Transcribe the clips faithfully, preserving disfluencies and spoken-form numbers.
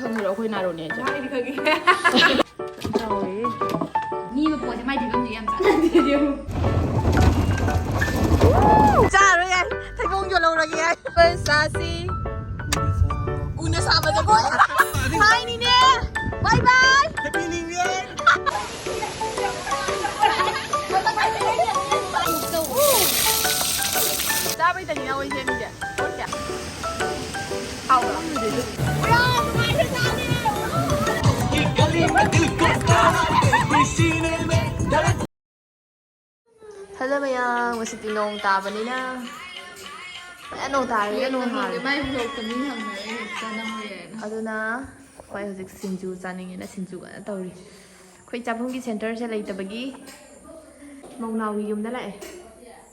ꯈꯪꯗ꯭ꯔꯣ ꯑꯩꯈꯣꯏ ꯅꯥꯔꯣꯅꯦ ꯍꯥꯏꯁꯦ? ꯃꯥꯒꯤꯗꯤ ꯈꯪꯉꯦ꯫ ꯇꯧꯔꯤ꯫ ꯃꯤ ꯑꯃ ꯄꯣꯠꯁꯦ ꯃꯥꯏ ꯐꯤꯕꯝꯁꯦ ꯌꯥꯝ ꯆꯥꯟꯅꯗꯦ꯫ ꯆꯥꯔꯣꯏ ꯌꯥꯏ꯫ ꯊꯩꯕꯣꯡ ꯌꯣꯜꯍꯧꯔꯒꯦ ꯌꯥꯏ꯫ ꯆꯥꯁꯤ꯫ ꯎꯅ ꯁꯥꯕ ꯖꯒꯣꯏ꯫ ꯍꯥꯏꯅꯤꯅꯦ꯫ ꯕꯥꯏ ꯕꯥꯏ꯫ ꯆꯥꯕꯩꯗꯅꯤꯅ ꯑꯩꯈꯣꯏ ꯁꯦꯝꯃꯤꯁꯦ꯫ ꯄꯣꯠꯁꯦ꯫ ꯍꯥꯎꯕ꯭ꯔꯣ? ꯍꯜꯂꯣ ꯃꯌꯥꯝ, ꯉꯁꯤꯗꯤ ꯅꯣꯡ ꯇꯥꯕꯅꯤꯅ ꯐꯖꯅ ꯅꯣꯡ ꯇꯥꯔꯦ, ꯅꯣꯡ ꯍꯥꯡꯉꯦ꯫ ꯃꯥꯏ ꯕ꯭ꯂꯣꯛꯇ ꯃꯤ ꯍꯪꯅꯔꯦ ꯆꯥꯅꯝ ꯂꯩꯔꯦꯅ꯫ ꯑꯗꯨꯅ ꯑꯩꯈꯣꯏ ꯍꯧꯖꯤꯛ ꯁꯤꯡꯖꯨ ꯆꯥꯅꯤꯡꯉꯦꯅ ꯁꯤꯡꯖꯨ ꯀꯟꯅ ꯇꯧꯔꯤ꯫ ꯑꯩꯈꯣꯏ ꯆꯥꯐꯝꯒꯤ ꯁꯦꯟꯇꯔꯁꯦ ꯂꯩꯇꯕꯒꯤ ꯃꯧꯅꯥꯎꯒꯤ ꯌꯨꯝꯗ ꯂꯥꯛꯑꯦ꯫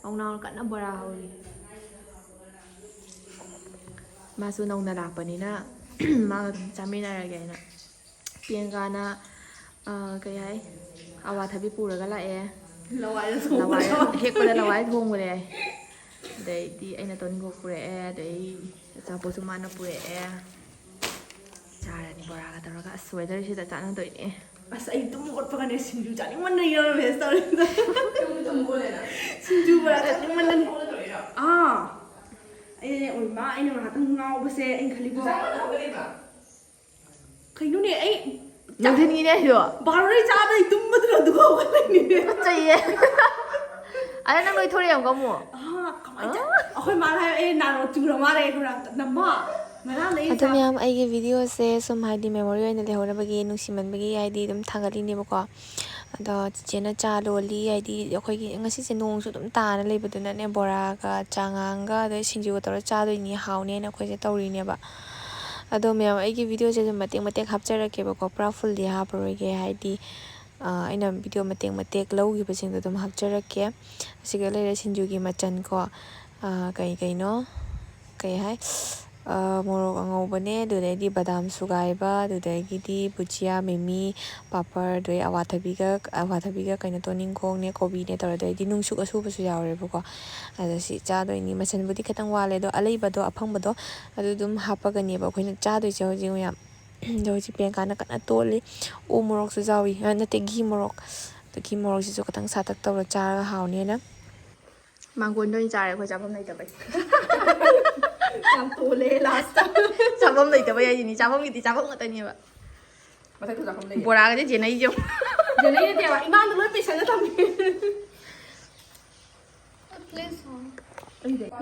ꯃꯧꯅꯥꯎ ꯀꯟꯅ ꯕꯣꯔꯥ ꯍꯧꯔꯤ꯫ ꯃꯥꯁꯨ ꯅꯧꯅ ꯂꯥꯛꯄꯅꯤꯅ ꯃꯥꯒ ꯑꯗꯨꯝ ꯆꯥꯃꯤꯟꯅꯔꯒꯦ ꯍꯥꯏꯅ꯫ ꯄꯤꯌꯥꯡꯀꯥꯅ, ꯑ, ꯀꯩ ꯍꯥꯏ, ꯑꯋꯥꯊꯕꯤ ꯄꯨꯔꯒ ꯂꯥꯛꯑꯦ꯫ ꯂꯋꯥꯏꯗ ꯂꯋꯥꯏ ꯊꯣꯡꯕꯗꯣ꯫ ꯍꯦꯛꯄꯗ ꯂꯋꯥꯏ ꯊꯣꯡꯕꯅꯦ꯫ ꯑꯗꯩꯗꯤ ꯑꯩꯅ ꯇꯣꯅꯤꯡꯈꯣꯛ ꯄꯨꯔꯛꯑꯦ, ꯑꯗꯩ ꯑꯆꯥꯄꯣꯠꯁꯨ ꯃꯥꯅ ꯄꯨꯔꯛꯑꯦ꯫ ꯆꯥꯔꯅꯤ ꯕꯣꯔꯥꯒ ꯇꯧꯔꯒ꯫ ꯑꯁ, ꯋꯦꯗꯔꯁꯤꯗ ꯆꯥꯅꯗꯣꯏꯅꯦ꯫ ꯑꯁ, ꯑꯩ ꯇꯨꯝ ꯍꯧꯒꯠꯄꯒꯅꯦ ꯁꯤꯡꯖꯨ ꯆꯥꯅꯤꯡꯃꯟꯗꯅ ꯌꯦꯡꯉꯝꯃꯦ ꯇꯧꯔꯤꯗꯣ꯫ ꯁꯤꯡꯖꯨ ꯕꯣꯔꯥ ꯆꯥꯅꯤꯡꯃꯟꯗꯅ꯫ ꯑꯥ꯫ ꯑꯩꯅꯅꯦ, ꯑꯣꯏꯃꯥ, ꯑꯩꯅ ꯉꯥꯏꯍꯥꯛꯇꯪ ꯉꯥꯎꯕꯁꯦ ꯑꯩꯅ ꯈꯜꯂꯤꯕꯣ꯫ ꯀꯩꯅꯣꯅꯦ, ꯑꯩ ꯅꯨꯡꯊꯤꯟꯒꯤꯅꯦ ꯑꯩꯁꯨ꯫ ꯕꯥꯔꯣꯗꯩ ꯆꯥꯕꯗꯩ ꯇꯨꯝꯕꯗꯨꯅ ꯑꯗꯨꯒ ꯍꯧꯒꯠꯂꯛꯏꯅꯦ꯫ ꯇꯨꯀꯠꯆꯩꯌꯦ꯫ ꯑꯗ ꯅꯪ ꯅꯣꯏꯊꯣꯔꯛꯑꯦ ꯑꯃꯨꯛꯀ ꯑꯃꯨꯛ꯫ ꯑꯥ, ꯀꯃꯥꯏꯅ ꯇꯧ-, ꯑꯩꯈꯣꯏ ꯃꯥꯅ ꯍꯥꯏ, "ꯑꯦ, ꯅꯥꯔꯣ ꯆꯨꯔ ꯃꯥꯜꯂꯦ, ꯈꯔ ꯅꯝꯃꯣ꯫ ꯉꯔꯥꯡꯗꯩ ꯑꯗꯣ ꯆꯥ-" ꯃꯌꯥꯝ, ꯑꯩꯒꯤ ꯚꯤꯗꯤꯑꯣꯁꯦ ꯁꯨꯝ ꯍꯥꯏꯗꯤ ꯃꯦꯃꯣꯔꯤ ꯑꯣꯏꯅ ꯂꯩꯍꯧꯅꯕꯒꯤ ꯅꯨꯡꯁꯤꯃꯟꯕꯒꯤ ꯍꯥꯏꯗꯤ ꯑꯗꯨꯝ ꯊꯥꯒꯠꯂꯤꯅꯦꯕꯀꯣ꯫ ꯑꯗꯣ ꯆꯤꯆꯦꯅ ꯆꯥ ꯂꯣꯜꯂꯤ, ꯍꯥꯏꯗꯤ ꯑꯩꯈꯣꯏꯒꯤ ꯉꯁꯤꯁꯦ ꯅꯣꯡꯁꯨ ꯑꯗꯨꯝ ꯇꯥꯅ ꯂꯩꯕꯗꯨꯅꯅꯦ, ꯕꯣꯔꯥꯒ ꯆꯉꯥꯡꯒ ꯑꯗꯩ ꯁꯤꯡꯖꯨꯒ ꯇꯧꯔ ꯆꯥꯗꯣꯏꯅꯤ, ꯍꯥꯎꯅꯦꯅ ꯑꯩꯈꯣꯏꯁꯦ ꯇꯧꯔꯤꯅꯦꯕ꯫ ꯑꯗꯣ ꯃꯌꯥꯝ, ꯑꯩꯒꯤ ꯚꯤꯗꯤꯑꯣꯁꯦ ꯁꯨꯝ ꯃꯇꯦꯛ ꯃꯇꯦꯛ ꯍꯥꯞꯆꯔꯛꯀꯦꯕꯀꯣ, ꯄꯨꯔꯥ ꯐꯨꯜꯗꯤ ꯍꯥꯞꯄꯔꯣꯏꯒꯦ, ꯍꯥꯏꯗꯤ, ꯑ, ꯑꯩꯅ ꯚꯤꯗꯤꯑꯣ ꯃꯇꯦꯛ ꯃꯇꯦꯛ ꯂꯧꯈꯤꯕꯁꯤꯡꯗꯣ ꯑꯗꯨꯝ ꯍꯥꯞꯆꯔꯛꯀꯦ꯫ ꯑꯁꯤꯒ ꯂꯩꯔꯦ ꯁꯤꯡꯖꯨꯒꯤ ꯃꯆꯜ ꯀꯣ, ꯑ, ꯀꯩ ꯀꯩꯅꯣ, ꯀꯩ ꯍꯥꯏ, ꯑ, ꯃꯣꯔꯣꯛ ꯑꯉꯧꯕꯅꯦ, ꯑꯗꯨꯗꯩꯗꯤ ꯕꯗꯥꯝ ꯁꯨꯒꯥꯏꯕ, ꯑꯗꯨꯗꯒꯤꯗꯤ ꯕꯨꯖꯤꯌꯥ, ꯃꯤꯃꯤ, ꯄꯥꯄꯔ, ꯑꯗꯩ ꯑꯋꯥꯊꯕꯤꯒ, ꯑꯋꯥꯊꯕꯤꯒ ꯀꯩꯅꯣ, ꯇꯣꯅꯤꯡꯈꯣꯛꯅꯦ, ꯀꯣꯕꯤꯅꯦ ꯇꯧꯔꯦ, ꯑꯗꯩꯗꯤ ꯅꯨꯡꯁꯨꯛ ꯑꯁꯨꯕꯁꯨ ꯌꯥꯎꯔꯦꯕꯀꯣ꯫ ꯑꯗꯣ ꯁꯤ ꯆꯥꯗꯣꯏꯅꯤ꯫ ꯃꯆꯜꯕꯨꯗꯤ ꯈꯤꯇꯪ ꯋꯥꯠꯂꯦ, ꯑꯗꯣ ꯑꯂꯩꯕꯗꯣ, ꯑꯐꯪꯕꯗꯣ, ꯑꯗꯨ ꯑꯗꯨꯝ ꯍꯥꯞꯄꯒꯅꯦꯕ ꯑꯩꯈꯣꯏꯅ ꯆꯥꯗꯣꯏꯁꯦ ꯍꯧꯖꯤꯛ ꯃꯌꯥꯝ꯫ ꯑꯗꯣ ꯍꯧꯖꯤꯛ ꯄ꯭ꯔꯤꯌꯥꯡꯀꯥꯅ ꯀꯟꯅ ꯇꯣꯠꯂꯤ꯫ ꯎ ꯃꯣꯔꯣꯛꯁꯨ ꯌꯥꯎꯏ, ꯑ, ꯅꯠꯇꯦ, ꯘꯤ ꯃꯣꯔꯣꯛ꯫ ꯑꯗꯣ ꯘꯤ ꯃꯣꯔꯣꯛꯁꯤꯁꯨ ꯈꯤꯇꯪ ꯁꯥꯇꯛ ꯇꯧꯔ ꯆꯥꯔꯒ ꯍꯥꯎꯅꯦꯅ꯫ ꯃꯥꯡꯒꯣꯟꯗ ꯑꯣꯏꯅ ꯆꯥꯔꯦ ꯑꯩꯈꯣꯏ, ꯆꯥꯐꯝ ꯂꯩꯇꯕꯩ꯫ ꯌꯥꯝ ꯇꯣꯜꯂꯦ ꯂꯥꯁꯇ꯫ ꯆꯥꯐꯝ ꯂꯩꯇꯕꯩ ꯍꯥꯏꯁꯤꯅꯤ, ꯆꯥꯐꯝꯒꯤꯗꯤ ꯆꯥꯐꯝ ꯉꯥꯛꯇꯅꯦꯕ꯫ ꯃꯊꯛꯇ ꯆꯥꯐꯝ ꯂꯩꯌꯦ꯫ ꯕꯣꯔꯥꯒꯗꯤ ꯖꯦꯅꯩꯁꯦ ꯌꯦꯡꯉꯨ꯫ ꯖꯦꯅꯩ ꯅꯠꯇꯦꯕ, ꯏꯃꯥꯡꯗ ꯂꯣꯏ ꯄꯩꯁꯟꯅ ꯊꯝꯃꯦ꯫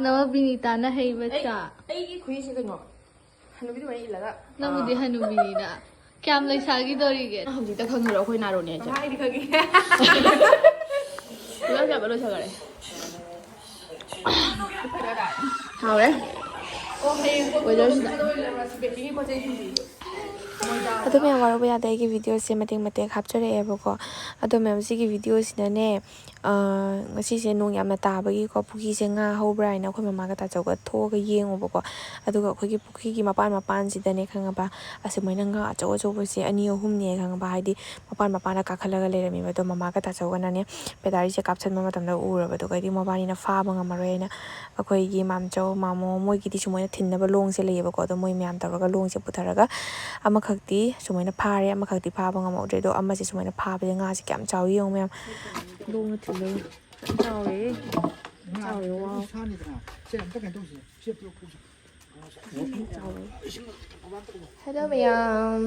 ꯅꯃ ꯕꯤꯅꯤꯇꯥꯅ ꯍꯩꯕ ꯑꯩ, ꯆꯥ꯫ ꯑꯩꯒꯤ ꯈꯨꯏꯁꯦ ꯀꯩꯅꯣ, ꯍꯅꯨꯕꯤꯗꯨ ꯃꯩ ꯏꯜꯂꯒ꯫ ꯅꯪꯕꯨꯗꯤ ꯑꯥ꯫ ꯍꯅꯨꯕꯤꯅꯤꯅ꯫ ꯀꯌꯥꯝ ꯂꯩꯁꯥꯈꯤꯗꯣꯔꯤꯒꯦ? ꯅꯪ ꯍꯧꯖꯤꯛꯇ ꯈꯪꯉꯤꯔꯣ ꯑꯩꯈꯣꯏ ꯅꯥꯔꯣꯅꯦ ꯍꯥꯏꯁꯦ? ꯀꯃꯥꯏꯅ ꯈꯪꯉꯤ? ꯄꯨꯂꯞ ꯆꯥꯕ ꯂꯣꯏꯁꯟꯈꯔꯦ꯫ ꯍꯥꯎꯔꯦ꯫ ꯑꯣ, ꯍꯌꯦꯡ ꯄꯣꯠ weatherꯁꯤꯗ꯫ ꯄꯨꯊꯣꯛꯄꯗ ꯑꯣꯏꯅ ꯂꯧꯔꯁꯤ, baking ꯒꯤ ꯄꯣꯠ ꯆꯩꯁꯤꯡꯁꯦ꯫ ꯃꯣꯏꯗ꯫ ꯑꯗꯣ ꯃꯌꯥꯝ ꯋꯥꯔꯧꯕ ꯌꯥꯗꯦ, ꯑꯩꯒꯤ videoꯁꯦ ꯃꯇꯦꯛ ꯃꯇꯦꯛ ꯍꯥꯞꯆꯔꯛꯑꯦꯕꯀꯣ꯫ ꯑꯗꯣ ꯃꯌꯥꯝ ꯁꯤꯒꯤ videoꯁꯤꯅꯅꯦ, ꯑ, ꯉꯁꯤꯁꯦ ꯅꯣꯡ ꯌꯥꯝꯅ ꯇꯥꯕꯒꯤꯀꯣ, ꯄꯨꯈ꯭ꯔꯤꯁꯦ ꯉꯥ ꯍꯧꯕ꯭ꯔꯥ ꯍꯥꯏꯅ ꯑꯩꯈꯣꯏ ꯃꯃꯥꯒ ꯇꯥꯆꯧꯒ ꯊꯣꯛꯑꯒ ꯌꯦꯡꯉꯨꯕꯀꯣ꯫ ꯑꯗꯨꯒ ꯑꯩꯈꯣꯏꯒꯤ ꯄꯨꯈ꯭ꯔꯤꯒꯤ ꯃꯄꯥꯟ ꯃꯄꯥꯟꯁꯤꯗꯅꯦ ꯈꯪꯉꯕ, ꯑꯁꯨꯃꯥꯏꯅ ꯉꯥ ꯑꯆꯧ ꯑꯆꯧꯕꯁꯦ ꯑꯅꯤ ꯑꯍꯨꯝꯅꯦ ꯈꯪꯉꯕ, ꯍꯥꯏꯗꯤ ꯃꯄꯥꯟ ꯃꯄꯥꯟꯗ ꯀꯥꯈꯠꯂꯒ ꯂꯩꯔꯝꯃꯦꯕ꯫ ꯑꯗꯣ ꯃꯃꯥꯒ ꯇꯥꯆꯧꯒꯅꯅꯦ batteryꯁꯦ ꯀꯥꯞꯁꯟꯕ ꯃꯇꯝꯗ ꯎꯔꯕ, ꯑꯗꯨꯒꯗꯤ ꯃꯕꯥꯅꯤꯅ ꯐꯥꯕ ꯉꯝꯃꯔꯣꯏ ꯍꯥꯏꯅ ꯑꯩꯈꯣꯏꯒꯤ ꯃꯥꯝꯆꯧ, ꯃꯥꯃꯣ ꯃꯣꯏꯒꯤꯗꯤ ꯁꯨꯃꯥꯏꯅ ꯊꯤꯟꯅꯕ ꯂꯣꯡꯁꯦ ꯂꯩꯌꯦꯕꯀꯣ꯫ ꯑꯗꯣ ꯃꯣꯏ ꯃꯌꯥꯝ ꯇꯧꯔꯒ ꯂꯣꯡꯁꯦ ꯄꯨꯊꯔꯒ ꯑꯃꯈꯛꯇꯤ ꯁꯨꯃꯥꯏꯅ ꯐꯥꯔꯦ, ꯑꯃꯈꯛꯇꯤ ꯐꯥꯕ ꯉꯝꯍꯧꯗ꯭ꯔꯦ꯫ ꯑꯗꯣ ꯑꯃꯁꯦ ꯁꯨꯃꯥꯏꯅ ꯐꯥꯕꯁꯦ ꯉꯥꯁꯦ ꯀꯌꯥꯝ ꯆꯥꯎꯋꯤ ꯌꯦꯡꯉꯨ ꯃꯌꯥꯝ꯫ ꯂꯣꯡꯅ ꯊꯤꯜꯂꯒ ꯐꯖꯅ ꯆꯥꯎꯔꯦ꯫ ꯆꯥꯎꯔꯦ, ꯋꯥꯎ꯫ ꯁꯥꯅꯤꯗꯅ꯫ ꯁꯦ, ꯑꯝꯇ ꯀꯩꯅꯣ ꯇꯧꯁꯦ꯫ ꯁꯦ, ꯄꯤꯔꯛꯑꯣ, ꯄꯤꯔꯛꯑꯣ꯫ Hello ꯃꯌꯥꯝ,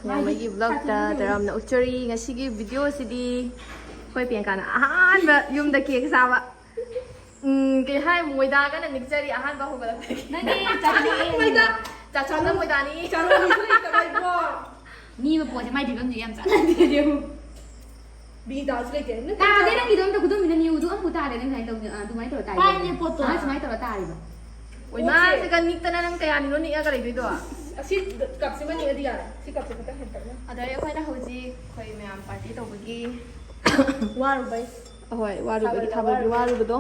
ꯃꯌꯥꯝ ꯑꯩꯒꯤ vlogꯇ ꯇꯔꯥꯝꯅ ꯑꯣꯛꯆꯔꯤ꯫ ꯉꯁꯤꯒꯤ videoꯁꯤꯗꯤ ꯑꯩꯈꯣꯏ ꯄ꯭ꯔꯤꯌꯥꯡꯀꯥꯅ ꯑꯍꯥꯟꯕ ꯌꯨꯝꯗ cake ꯆꯥꯕ꯫ ꯎꯝ, ꯀꯩ ꯍꯥꯏ, ꯃꯣꯏꯗꯥꯒꯅ ꯅꯤꯛꯆꯔꯤ ꯑꯍꯥꯟꯕ ꯍꯧꯒꯠꯂꯛꯄꯗꯒꯤ꯫ ꯅꯪꯗꯤ ꯆꯥꯅꯤꯡꯉꯛꯑꯦ ꯃꯣꯏꯗꯥ꯫ ꯆꯥꯆꯥꯅ ꯃꯣꯏꯗꯥꯅꯤ꯫ ꯆꯥꯔꯣꯟꯁꯨ ꯂꯩꯇꯕ ꯏꯕꯣ꯫ ꯃꯤ ꯑꯃ ꯄꯣꯠꯁꯦ ꯃꯥꯏ ꯐꯤꯕꯝꯁꯦ ꯌꯥꯝ ꯆꯥꯟꯅꯗꯦ ꯌꯦꯡꯉꯨ꯫ ꯕꯤꯅꯤꯇꯥꯁꯨ ꯂꯩꯇꯦ꯫ ꯅꯪ ꯇꯥꯗꯦ, ꯅꯪꯒꯤꯗꯣ ꯑꯝꯇ ꯈꯨꯗꯣꯝꯕꯤꯅ ꯅꯤꯌꯨꯗꯨ ꯑꯝꯐꯥꯎ ꯇꯥꯗꯦ꯫ ꯅꯪ ꯁꯨꯃꯥꯏꯅ ꯇꯧꯔ ꯇꯥꯔꯤꯕ꯫ ꯄꯥꯏꯅꯦ ꯄꯣꯠꯇꯣ꯫ ꯑꯥ, ꯁꯨꯃꯥꯏꯅ ꯇꯧꯔ ꯇꯥꯔꯤꯕ꯫ ꯑꯣꯏꯃꯥ, ꯄꯣꯠꯁꯦ꯫ ꯁꯤꯒ ꯅꯤꯛꯇꯅ ꯅꯪ ꯀꯌꯥꯅꯤꯅꯣ ꯅꯤꯛꯑꯒ ꯂꯩꯗꯣꯏꯗꯣ? ꯑꯁꯤ cupꯁꯤꯃ ꯅꯤꯛꯑꯗꯤ ꯌꯥꯔꯦ꯫ ꯁꯤ cupꯁꯦ ꯈꯤꯇꯪ ꯍꯦꯟꯇꯛꯅ꯫ ꯑꯗꯩ ꯑꯩꯈꯣꯏꯅ ꯍꯧꯖꯤꯛ ꯑꯩꯈꯣꯏ ꯃꯌꯥꯝ party ꯇꯧꯕꯒꯤ ꯋꯥꯔꯨꯕꯩ꯫ ꯑꯍꯣꯏ, ꯋꯥꯔꯨꯕꯒꯤ, ꯊꯥꯕꯜꯗ ꯊꯥꯕꯜꯒꯤ ꯋꯥꯔꯨꯕꯩ꯫ ꯋꯥꯔꯨꯕꯗꯣ꯫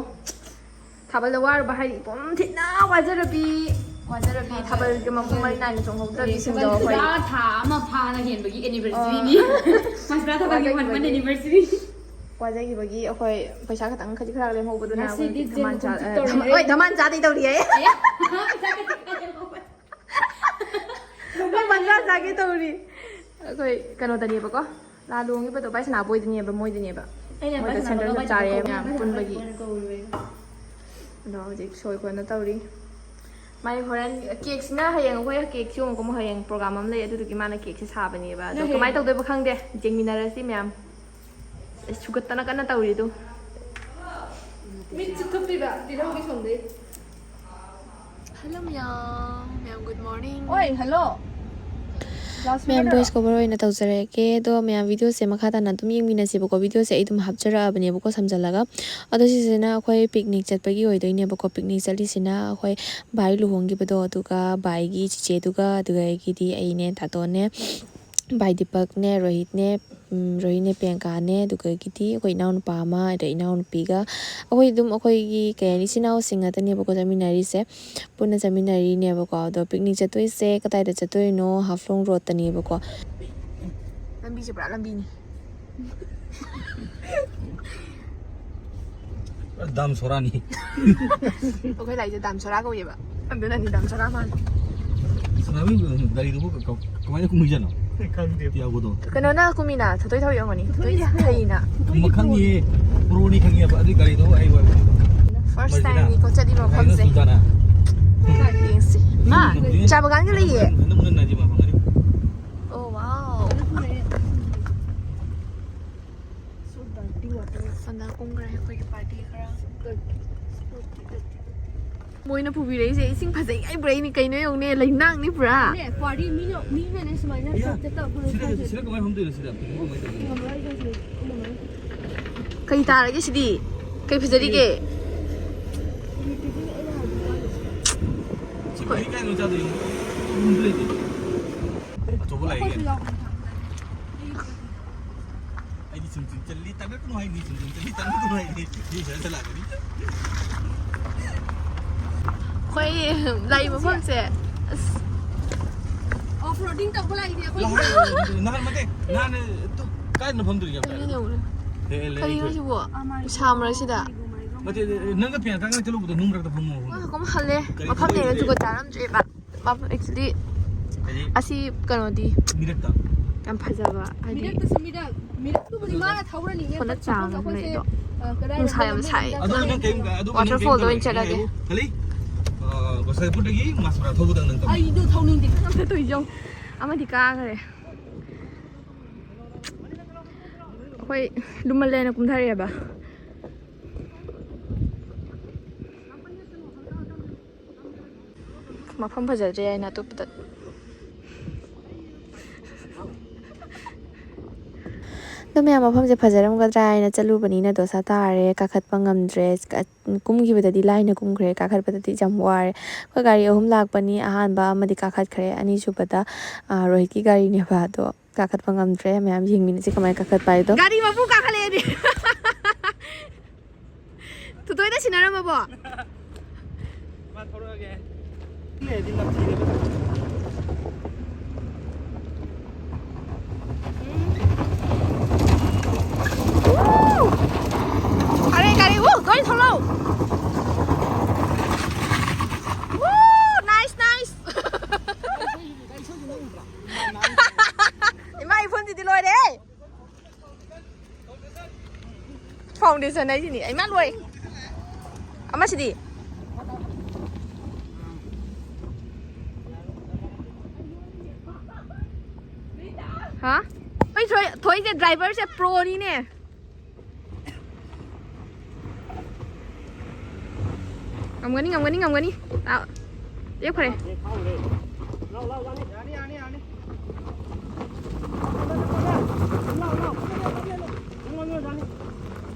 ꯊꯥꯕꯜꯗ ꯋꯥꯔꯨꯕ ꯍꯥꯏꯗꯤ ꯏꯄꯨꯝ ꯊꯤꯅ ꯋꯥꯖꯔꯕꯤ, ꯋꯥꯖꯔꯕꯤ, ꯊꯥꯕꯜꯒꯤ ꯃꯄꯨꯡ ꯃꯔꯩ ꯅꯥꯏꯅ ꯆꯣꯡꯍꯧꯗ꯭ꯔꯕꯤ ꯊꯥꯕꯜ ꯁꯤꯡꯗꯣ ꯑꯩꯈꯣꯏ꯫ ꯄꯨꯔꯥ ꯊꯥ ꯑꯃ ꯐꯥꯅ ꯍꯦꯟꯕꯒꯤ anniversaryꯅꯤ꯫ ꯑꯣ꯫ ꯃꯥꯁ ꯄꯨꯔꯥ ꯊꯥꯕꯜꯒꯤ one month ꯋꯥꯖꯈꯤꯕꯒꯤ꯫ Anniversary꯫ ꯋꯥꯖꯈꯤꯕꯒꯤ ꯑꯩꯈꯣꯏ ꯄꯩꯁꯥ ꯈꯇꯪ ꯈꯖꯤꯛ ꯈꯔ ꯂꯦꯝꯍꯧꯕꯗꯨꯅ ꯉꯁꯤꯗꯤ ꯑꯩꯈꯣꯏ ꯖꯦꯜ ꯙꯃꯥꯟ ꯆꯥ-, ꯍꯧꯖꯤꯛ ꯑꯦ, ꯇꯧꯔꯦ꯫ ꯙꯃꯥꯟ-, ꯍꯣꯏ, ꯙꯃꯥꯟ ꯆꯥꯗꯩ ꯇꯧꯔꯤ ꯍꯥꯏꯌꯦ꯫ ꯑꯦ? ꯄꯩꯁꯥ ꯈꯖꯤꯛ ꯈꯔ ꯂꯦꯝꯍꯧꯕ꯫ ꯄꯨꯡ ꯃꯉꯥ ꯆꯥ ꯀꯩ ꯇꯧꯔꯤ? ꯑꯩꯈꯣꯏ ꯀꯩꯅꯣꯗꯅꯦꯕꯀꯣ, ꯂꯥ ꯂꯨꯍꯣꯡꯉꯤꯕꯗꯣ ꯚꯥꯏ ꯁꯅꯥꯕꯣꯏꯗꯅꯦꯕ, ꯃꯣꯏꯗꯅꯦꯕ꯫ ꯑꯩꯅ ꯃꯣꯏꯗ ꯚꯥꯏ ꯁꯅꯥꯕꯣꯏꯗ ꯁꯦꯟꯗ꯭ꯔꯦꯜ ꯆꯞ ꯆꯥꯔꯦ ꯃꯌꯥꯝ ꯄꯨꯟꯕꯒꯤ꯫ ꯀꯧꯔꯨꯔꯦ꯫ ꯑꯗꯣ ꯍꯧꯖꯤꯛ ꯁꯣꯏ ꯈꯣꯠꯅ ꯇꯧꯔꯤ꯫ ꯃꯥꯏ ꯍꯣꯔꯦꯟ ꯀꯦꯛꯁꯤꯅ ꯍꯌꯦꯡ ꯑꯩꯈꯣꯏ ꯀꯦꯛꯁꯤ ꯑꯃꯨꯛ ꯍꯌꯦꯡ ꯄ꯭ꯔꯣꯒ꯭ꯔꯥꯝ ꯑꯃ ꯂꯩ, ꯑꯗꯨꯗꯨꯒꯤ ꯃꯥꯅ ꯀꯦꯛꯁꯦ ꯁꯥꯕꯅꯦꯕ꯫ ꯑꯗꯣ ꯅꯪ ꯀꯃꯥꯏꯅ ꯍꯌꯦꯡ ꯇꯧꯗꯣꯏꯕ ꯈꯪꯗꯦ, ꯌꯦꯡꯃꯤꯟꯅꯔꯁꯤ ꯃꯌꯥꯝ꯫ ꯑꯁ, ꯁꯨꯒꯠꯇꯅ ꯀꯟꯅ ꯇꯧꯔꯤꯗꯨ꯫ ꯃꯤꯠꯁꯨ ꯊꯨꯞꯄꯤꯕ ꯇꯤꯜꯍꯧꯒꯤ ꯁꯣꯝꯗꯩ꯫ ꯍꯜꯂꯣ ꯃꯌꯥꯝ, ꯃꯌꯥꯝ good morning꯫ ꯑꯣꯏ, ꯍꯜꯂꯣ꯫ ꯃꯌꯥꯝ ꯂꯥꯎꯠ ꯁ꯭ꯄꯤꯀꯔꯗꯔꯣ? ꯚꯣꯏꯁ ꯀꯣꯚꯔ ꯑꯣꯏꯅ ꯇꯧꯖꯔꯛꯀꯦ꯫ ꯑꯗꯣ ꯃꯌꯥꯝ ꯚꯤꯗꯤꯑꯣꯁꯦ ꯃꯈꯥ ꯇꯥꯅ ꯑꯗꯨꯝ ꯌꯦꯡꯃꯤꯟꯅꯁꯦꯕꯀꯣ꯫ ꯚꯤꯗꯤꯑꯣꯁꯦ ꯑꯩ ꯑꯗꯨꯝ ꯍꯥꯞꯆꯔꯛꯑꯕꯅꯦꯕꯀꯣ ꯁꯝꯖꯜꯂꯒ꯫ ꯑꯗꯣ ꯁꯤꯁꯤꯅ ꯑꯩꯈꯣꯏ ꯄꯤꯛꯅꯤꯛ ꯆꯠꯄꯒꯤ ꯑꯣꯏꯗꯣꯏꯅꯦꯕꯀꯣ꯫ ꯄꯤꯛꯅꯤꯛ ꯆꯠꯂꯤꯁꯤꯅ ꯑꯩꯈꯣꯏ ꯚꯥꯏ ꯂꯨꯍꯣꯡꯈꯤꯕꯗꯣ, ꯑꯗꯨꯒ ꯚꯥꯏꯒꯤ ꯆꯤꯆꯦꯗꯨꯒ, ꯑꯗꯨꯗꯒꯤꯗꯤ ꯑꯩꯅꯦ, ꯇꯥꯇꯣꯟꯅꯦ, ꯚꯥꯏ ꯗꯤꯄꯛꯅꯦ, ꯔꯣꯍꯤꯠꯅꯦ, ꯎꯝ, ꯔꯣꯍꯤꯠꯅꯦ, ꯄ꯭ꯔꯤꯌꯥꯡꯀꯥꯅꯦ, ꯑꯗꯨꯗꯒꯤꯗꯤ ꯑꯩꯈꯣꯏ ꯏꯅꯥꯎꯅꯨꯄꯥ ꯑꯃ, ꯑꯗꯩ ꯏꯅꯥꯎꯅꯨꯄꯤꯒ꯫ ꯑꯩꯈꯣꯏ ꯑꯗꯨꯝ ꯑꯩꯈꯣꯏꯒꯤ ꯀꯩ ꯍꯥꯏꯅꯤ, ꯏꯆꯤꯟ ꯏꯅꯥꯎꯁꯤꯡ ꯉꯥꯛꯇꯅꯦꯕꯀꯣ ꯆꯠꯃꯤꯟꯅꯔꯤꯁꯦ꯫ ꯄꯨꯟꯅ ꯆꯠꯃꯤꯟꯅꯔꯤꯅꯦꯕꯀꯣ꯫ ꯑꯗꯣ ꯄꯤꯛꯅꯤꯛ ꯆꯠꯇꯣꯏꯁꯦ ꯀꯗꯥꯏꯗ ꯆꯠꯇꯣꯏꯅꯣ? ꯍꯥꯐꯂꯣꯡ ꯔꯣꯗꯇꯅꯦꯕꯀꯣ꯫ ꯂꯝꯕꯤꯁꯦ ꯄꯨꯔꯥ ꯂꯝꯕꯤꯅꯤ꯫ ꯗꯥꯝ ꯁꯣꯔꯥꯅꯤ꯫ ꯑꯩꯈꯣꯏ ꯂꯥꯏꯁꯦ ꯗꯥꯝ ꯁꯣꯔꯥ ꯀꯧꯋꯦꯕ꯫ ꯑꯗꯨꯅꯅꯤ ꯗꯥꯝ ꯁꯣꯔꯥ ꯃꯥꯜꯂꯤ꯫ ꯁꯣꯔꯥꯕꯤ ꯒꯥꯔꯤꯗꯨꯕꯨ ꯀ-, ꯀ-, ꯀꯃꯥꯏꯅ ꯀꯨꯝꯃꯤꯖꯥꯠꯅꯣ? ꯈꯪꯗꯦ꯫ ꯇꯤꯌꯥꯒꯣꯗꯣ꯫ ꯀꯩꯅꯣꯅ ꯀꯨꯝꯃꯤꯅ, ꯊꯣꯏꯊꯣꯏ ꯊꯧꯔꯤ ꯑꯣꯏꯔꯝꯒꯅꯤ꯫ ꯊꯣꯏꯊꯣꯏ ꯍꯩꯅ꯫ ꯃ-, ꯈꯪꯉꯤꯌꯦ꯫ ꯄ꯭ꯔꯣꯅꯤ ꯈꯪꯉꯦꯕ꯫ ꯑꯗꯨꯏ ꯒꯥꯔꯤꯗꯣ ꯑꯩ ꯑꯣꯏꯕ꯫ First ꯃꯔꯖꯤꯅꯥ꯫ Time ꯅꯤꯀꯣ ꯆꯠꯂꯤꯕ ꯒꯥꯔꯤꯗꯣ ꯃꯐꯝꯁꯦ꯫ ꯁꯨꯜꯇꯥꯅꯥ꯫ ꯌꯦꯡꯁꯤ꯫ ꯃꯥ, ꯆꯥ ꯕꯒꯥꯟꯒ ꯂꯩꯌꯦ꯫ ꯅꯪ ꯅꯪ ꯅꯥꯏꯖꯤꯃꯥ ꯐꯪꯒꯅꯤ꯫ Oh, wow. So dirty water. ꯁꯣꯝꯗ ꯀꯨꯝꯈ꯭ꯔꯦ ꯑꯩꯈꯣꯏꯒꯤ ꯄꯥꯔꯇꯤ ꯈꯔ꯫ ꯃꯣꯏꯅ ꯄꯨꯕꯤꯔꯛꯏꯁꯦ ꯏꯁꯤꯡ ꯐꯖꯩ ꯍꯥꯏꯕ꯭ꯔꯥ? ꯑꯩꯅ ꯀꯩꯅꯣ ꯌꯦꯡꯉꯨꯅꯦ, ꯂꯩꯅꯥꯡꯅꯤ ꯄꯨꯔꯥ꯫ ꯅꯦ, ꯄꯥꯔꯇꯤ ꯃꯤꯅ, ꯃꯤꯅꯅꯦ ꯁꯨꯃꯥꯏꯅ ꯏꯌꯥ, ꯆꯠ ꯇꯧꯕ ꯁꯤꯗ, ꯁꯤꯗ ꯀꯃꯥꯏꯅ ꯐꯝꯗꯣꯏꯅꯣ ꯁꯤꯗ? ꯐꯝꯐꯝ ꯂꯩꯇꯕꯅꯤ꯫ ꯉꯝꯃꯔꯣꯏ, ꯑꯩ ꯀꯩꯁꯨ ꯀꯨꯝꯃꯔꯣꯏ꯫ ꯀꯩ ꯇꯥꯔꯒꯦ ꯁꯤꯗꯤ? ꯀꯩ ꯐꯖꯔꯤꯒꯦ? ꯁꯤ ꯀꯔꯤ ꯀꯥꯏꯗꯅꯣ ꯆꯥꯗꯣꯏꯁꯦ? ꯐꯝꯐꯝꯁꯨ ꯂꯩꯇꯦ꯫ ꯑꯆꯧꯕ ꯂꯥꯛꯑꯦ ꯑꯩꯈꯣꯏꯁꯨ ꯀꯩꯅꯣ꯫ ꯌꯥꯎꯕꯅꯦ꯫ ꯑꯩꯗꯤ ꯁꯨꯝ ꯁꯨꯝ ꯆꯠꯂꯤ, ꯇꯥꯟꯅꯔꯛꯀꯅꯨ ꯍꯥꯏꯅꯤ, ꯁꯨꯝ ꯁꯨꯝ ꯆꯠꯂꯤ, ꯇꯥꯟꯅꯔꯛꯀꯅꯨ ꯍꯥꯏꯅꯤ꯫ ꯃꯤ ꯁ꯭ꯋꯥꯏꯗ ꯂꯥꯛꯀꯅꯤ꯫ ꯑꯩꯈꯣꯏ ꯂꯥꯛꯏ ꯃꯐꯝꯁꯦ, ꯑꯁ꯫ Off roading ꯇꯧꯕ ꯂꯥꯛꯏꯅꯦ ꯑꯩꯈꯣꯏ꯫ ꯅꯍꯥꯟ, ꯅꯍꯥꯟ ꯅꯠꯇꯦ, ꯅꯍꯥꯟ ꯇꯨ ꯀꯥꯏꯗꯅꯣ ꯐꯝꯗꯣꯏꯁꯦ? ꯌꯥꯝ ꯌꯦꯡꯉꯨꯅꯦ꯫ ꯂꯩ, ꯂꯩ, ꯀꯔꯤꯅꯣ ꯂꯩ꯫ ꯁꯤꯕꯣ? ꯅꯨꯡꯁꯥ ꯃꯔꯛꯁꯤꯗ꯫ ꯅꯠꯇꯦ, ꯅꯪꯒ ꯄ꯭ꯔꯤꯌꯥꯡꯀꯥꯒ ꯆꯠꯂꯨꯕꯗꯣ ꯅꯨꯡ ꯃꯔꯛꯇ ꯐꯝꯃꯣ꯫ ꯉꯥꯏꯈꯣ, ꯑꯃꯨꯛ ꯍꯜꯂꯦ꯫ ꯀꯔꯤ ꯃꯐꯝꯅꯦꯅ ꯊꯣꯛꯏꯁꯦ? ꯖꯨꯒꯣꯠ ꯆꯥꯔꯝꯗ꯭ꯔꯦꯕ꯫ ꯃꯐꯝ actually ꯑꯁꯤ ꯀꯩꯅꯣꯗꯤ ꯃꯤꯔꯛꯇ ꯌꯥꯝ ꯐꯖꯕ, ꯍꯥꯏꯗꯤ ꯃꯤꯔꯛꯇꯁꯨ ꯃꯤꯔꯛ, ꯃꯤꯔꯛꯇꯨꯕꯨꯗꯤ ꯃꯥꯅ ꯊꯧꯔꯅꯤꯅꯦ꯫ ꯍꯣꯅꯠ ꯆꯥꯡ ꯑꯃ ꯂꯩꯗꯣ꯫ ꯑ, ꯀꯗꯥꯏꯗ ꯅꯨꯡꯁꯥ ꯌꯥꯝ ꯁꯥꯏ꯫ ꯑꯗꯨ ꯅꯪ ꯀꯩꯝ, ꯑꯗꯨ ꯅꯪ ꯋꯥꯇꯔꯐꯣꯜꯗ ꯀꯩꯝ ꯑꯣꯏꯅ ꯆꯠꯂꯒꯦ꯫ ꯈꯜꯂꯤ? ꯑ, ꯒꯣꯁꯥꯏꯄꯨꯔꯗꯒꯤ ꯃꯥꯁꯄꯨꯔꯥ ꯊꯧꯕꯗꯪ ꯅꯪ ꯇꯝꯃꯨ꯫ ꯑꯩꯗꯣ ꯊꯧꯅꯤꯡꯗꯦ꯫ ꯑꯝꯇ ꯇꯧꯏꯁꯦ ꯌꯦꯡꯉꯨ꯫ ꯑꯃꯗꯤ ꯀꯥꯈ꯭ꯔꯦ꯫ ꯑꯩꯈꯣꯏ ꯂꯨꯝꯃꯜꯂꯦꯅ ꯀꯨꯝꯊꯔꯛꯑꯦꯕ꯫ ꯃꯐꯝ ꯐꯖꯗ꯭ꯔꯦ ꯍꯥꯏꯅ ꯑꯇꯣꯞꯄꯗ꯫ ꯑꯗꯣ ꯃꯌꯥꯝ, ꯃꯐꯝꯁꯦ ꯐꯖꯔꯝꯒꯗ꯭ꯔꯥ ꯍꯥꯏꯅ ꯆꯠꯂꯨꯕꯅꯤꯅ ꯗꯣꯁꯥ ꯇꯥꯔꯦ, ꯀꯥꯈꯠꯄ ꯉꯝꯗ꯭ꯔꯦ꯫ ꯀꯨꯝꯈꯤꯕꯗꯗꯤ ꯂꯥꯏꯅ ꯀꯨꯝꯈ꯭ꯔꯦ, ꯀꯥꯈꯠꯄꯗꯗꯤ ꯌꯥꯝ ꯋꯥꯔꯦ꯫ ꯑꯩꯈꯣꯏ ꯒꯥꯔꯤ ꯑꯍꯨꯝ ꯂꯥꯛꯄꯅꯤ, ꯑꯍꯥꯟꯕ ꯑꯃꯗꯤ ꯀꯥꯈꯠꯈ꯭ꯔꯦ, ꯑꯅꯤꯁꯨꯕꯗ, ꯑ, ꯔꯣꯍꯤꯠꯀꯤ ꯒꯥꯔꯤꯅꯦꯕ, ꯑꯗꯣ ꯀꯥꯈꯠꯄ ꯉꯝꯗ꯭ꯔꯦ꯫ ꯃꯌꯥꯝ ꯌꯦꯡꯃꯤꯟꯅꯁꯤ ꯀꯃꯥꯏꯅ ꯀꯥꯈꯠꯄ ꯍꯥꯏꯗꯣ꯫ ꯒꯥꯔꯤ ꯃꯄꯨ ꯀꯥꯈꯠꯂꯛꯑꯦꯅꯦ꯫ ꯊꯣꯏꯊꯣꯏꯗ ꯁꯤꯟꯅꯔꯝꯃꯕꯣ? ꯃꯥ ꯊꯧꯔꯛꯑꯒꯦ꯫ ꯂꯩꯔꯗꯤ ꯅꯝꯊꯤꯔꯦ꯫ ꯎ! ꯑꯔꯦ, ꯒꯥꯔꯤ, ꯎ! ꯒꯥꯔꯤ ꯊꯧꯔꯛꯑꯣ! ꯎ! Nice, nice! ꯏꯃꯥ, ꯏꯐꯣꯟꯁꯤꯗꯤ ꯂꯣꯏꯔꯦ! Foundation ꯍꯥꯏꯁꯤꯅꯤ꯫ ꯏꯃꯥ, ꯂꯣꯏ꯫ ꯑꯃꯁꯤꯗꯤ? ꯍꯥ? ꯑꯩ ꯊꯣꯏ-, ꯊꯣꯏꯁꯦ driver ꯁꯦ pro ꯅꯤꯅꯦ꯫ ꯉꯝꯒꯅꯤ, ꯉꯝꯒꯅꯤ, ꯉꯝꯒꯅꯤ꯫ ꯂꯥꯛ-, ꯂꯦꯞꯈ꯭ꯔꯦ꯫ ꯌꯥꯅꯤ, ꯌꯥꯅꯤ, ꯌꯥꯅꯤ꯫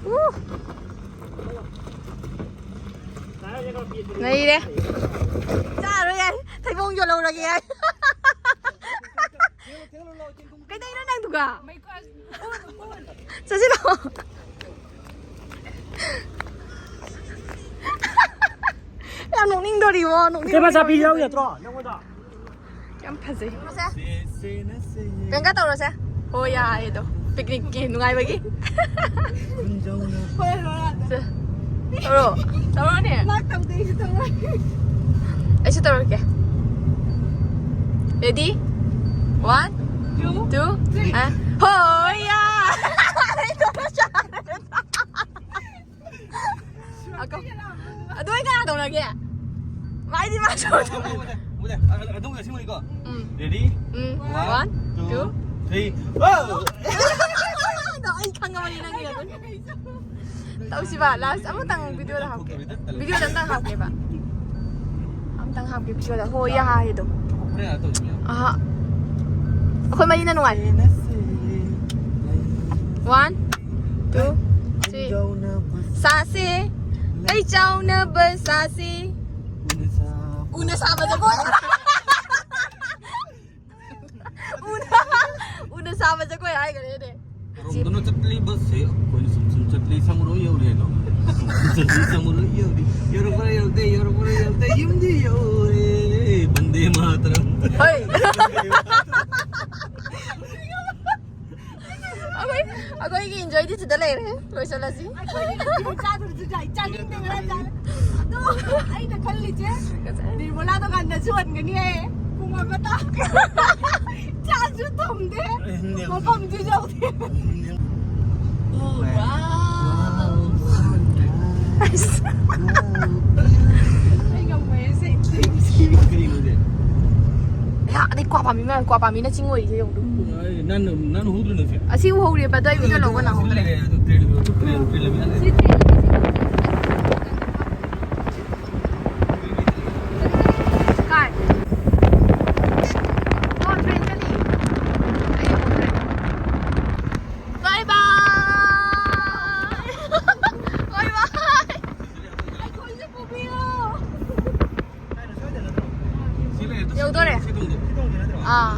ꯎ! ꯅꯩꯔꯦ꯫ ꯆꯥꯔꯣꯏ ꯌꯥꯏ꯫ ꯊꯩꯕꯣꯡ ꯌꯣꯜꯍꯧꯔꯒꯦ ꯌꯥꯏ꯫ ꯀꯩꯗꯧꯔꯤꯅꯣ ꯅꯪꯗꯨꯒ? ꯆꯠꯁꯤꯂꯣ꯫ ꯌꯥꯝ ꯅꯣꯛꯅꯤꯡꯗꯣꯔꯤꯕꯣ, ꯅꯣꯛꯅꯤꯡ- ꯏꯆꯦ ꯃꯆꯥ ꯄꯤ ꯌꯥꯎ ꯌꯥꯗ꯭ꯔꯣ ꯅꯪꯉꯣꯟꯗ? ꯌꯥꯝ ꯐꯖꯩ꯫ ꯁꯦ, ꯁꯦ, ꯅ, ꯁꯦ꯫ ꯀꯩꯝꯇ ꯇꯧꯔꯁꯦ꯫ ꯍꯣꯏ, ꯌꯥꯏꯌꯦ ꯑꯗꯣ꯫ Picnic ꯀꯤ ꯅꯨꯡꯉꯥꯏꯕꯒꯤ꯫ ꯈꯨꯟꯖꯧꯅ꯫ ꯍꯣꯏ, ꯍꯣꯏ꯫ ꯁꯦ꯫ ꯇꯧꯔꯣ꯫ ꯇꯧꯔꯣꯅꯦ꯫ ꯃꯥ ꯇꯧꯗꯦ, ꯑꯩꯁꯨ ꯇꯧꯔꯣꯏ꯫ ꯑꯩꯁꯨ ꯇꯧꯔꯛꯀꯦ꯫ Ready? One, two, three. ꯑ, ꯍꯣꯏ ꯌꯥ! ꯑꯒꯣ꯫ ꯑꯗꯨ ꯑꯩ ꯀꯅꯥ ꯇꯧꯔꯒꯦ? ꯃꯥꯏꯗꯤ ꯃꯥ ꯇꯧꯔꯒꯦ꯫ ꯎꯗꯦ, ꯎꯗꯦ꯫ ꯑ, ꯑ, ꯑꯗꯨꯝ ꯑꯁꯤ ꯎꯏꯀꯣ꯫ ꯎꯝ꯫ Ready? ꯎꯝ꯫ One, one, two, two, three꯫ ꯑꯣ! ꯑꯗꯣ ꯑꯩ ꯈꯪꯉꯕꯅꯤ ꯅꯪꯒꯤ ꯑꯗꯨꯝ꯫ ꯇꯧꯁꯤꯕ, last ꯑꯃꯇꯪ videoꯗ ꯍꯥꯞꯀꯦ꯫ Videoꯗ ꯑꯝꯇꯪ ꯍꯥꯞꯀꯦꯕ꯫ ꯑꯝꯇꯪ ꯍꯥꯞꯀꯦ videoꯗ꯫ ꯍꯣꯏ, ꯌꯥ ꯍꯥꯏꯗꯣ꯫ ꯑꯍꯥ꯫ ꯑꯩꯈꯣꯏ ꯃꯔꯤꯅ ꯅꯨꯡꯉꯥꯏ꯫ One, two, three꯫ ꯁꯥꯁꯦ꯫ ꯂꯩ ꯆꯥꯎꯅꯕ ꯁꯥꯁꯦ꯫ ꯎꯅ ꯁꯥꯕ ꯖꯒꯣꯏ꯫ ꯎꯅ, ꯎꯅ ꯁꯥꯕ ꯖꯒꯣꯏ ꯍꯥꯏꯈ꯭ꯔꯦꯅꯦ꯫ ꯀꯔꯣꯝꯗꯅꯣ ꯆꯠꯂꯤꯕꯁꯦ ꯑꯩꯈꯣꯏꯅ ꯁꯨꯝ ꯁꯨꯝ ꯆꯠꯂꯤ ꯁꯃꯨꯔꯣ ꯌꯧꯔꯦ ꯍꯥꯏꯗꯣ꯫ ꯁꯨꯝ ꯁꯨꯝ ꯆꯠꯂꯤ ꯁꯃꯨꯔꯣ ꯌꯧꯔꯦ꯫ ꯌꯧꯔꯛꯄ꯭ꯔꯥ ꯌꯧꯔꯛꯇꯦ, ꯌꯧꯔꯛꯄ꯭ꯔꯥ ꯌꯧꯔꯛꯇꯦ, ꯌꯨꯝꯗꯤ ꯌꯧꯔꯦ꯫ ꯕꯟꯗꯦ ꯃꯥꯇꯔꯝ꯫ ꯍꯣꯏ꯫ ꯑꯩꯈꯣꯏ, ꯑꯩꯈꯣꯏꯒꯤ enjoyꯗꯤ ꯁꯤꯗ ꯂꯩꯔꯦ꯫ ꯂꯣꯏꯁꯤꯜꯂꯁꯤ꯫ ꯑꯩꯈꯣꯏꯒꯤ ꯉꯁꯤ ꯆꯥꯗꯕꯁꯨ ꯌꯥꯏ꯫ ꯆꯥꯅꯤꯡꯗꯦ ꯉꯔꯥꯡ ꯆꯥꯔꯦ꯫ ꯑꯗꯣ ꯑꯩꯅ ꯈꯜꯂꯤꯁꯦ, ꯅꯤꯔꯃꯂꯥ ꯗꯨꯀꯥꯟꯗꯁꯨ ꯍꯟꯒꯅꯤ ꯍꯥꯏꯌꯦ꯫ ꯄꯨꯡ ꯑꯃ ꯇꯥ-, ꯆꯥꯛꯁꯨ ꯊꯣꯡꯗꯦ, ꯃꯐꯝꯁꯨ ꯌꯧꯗꯦ꯫ ꯑꯣ, wow꯫ ꯑꯩ ꯉꯝꯃꯣꯏꯌꯦ, ꯁꯦ꯫ ꯀꯔꯤꯅꯣ ꯁꯦ? ꯑꯌꯥ, ꯑꯗꯩ ꯀ꯭ꯋꯥ ꯄꯥꯝꯕꯤ ꯃꯌꯥꯝ, ꯀ꯭ꯋꯥ ꯄꯥꯝꯕꯤꯅ ꯆꯤꯡ ꯑꯣꯏꯔꯤꯁꯦ ꯌꯦꯡꯉꯨ꯫ ꯑꯩ ꯅꯪ, ꯅꯪ ꯍꯧꯗ꯭ꯔꯣ ꯅꯪꯁꯦ? ꯑꯁꯤ ꯎꯍꯧꯔꯦꯕ, ꯑꯗꯣ ꯑꯩ video ꯂꯧꯕ ꯅꯪꯍꯧꯗ꯭ꯔꯦ꯫ ꯁꯤ ꯇ꯭ꯔꯦꯟ, ꯇ꯭ꯔꯦꯟ, ꯇ꯭ꯔꯦꯟ ꯂꯝꯕꯤ ꯂꯩꯔꯦ꯫ ꯁꯤ ꯇ꯭ꯔꯦꯟ ꯂꯝꯕꯤ, ꯁꯤ ꯇ꯭ꯔꯦꯟ ꯂꯝꯕꯤ꯫ ꯀꯥꯏ? ꯑꯣ, ꯇ꯭ꯔꯦꯟ ꯆꯠꯂꯤ꯫ ꯑꯩ ꯌꯧꯍꯧꯗ꯭ꯔꯦ꯫ Bye bye! Bye bye! ꯑꯩꯈꯣꯏꯁꯨ ꯄꯨꯕꯤꯌꯣ! ꯌꯧꯗꯣꯔꯦ꯫ ꯑꯥ꯫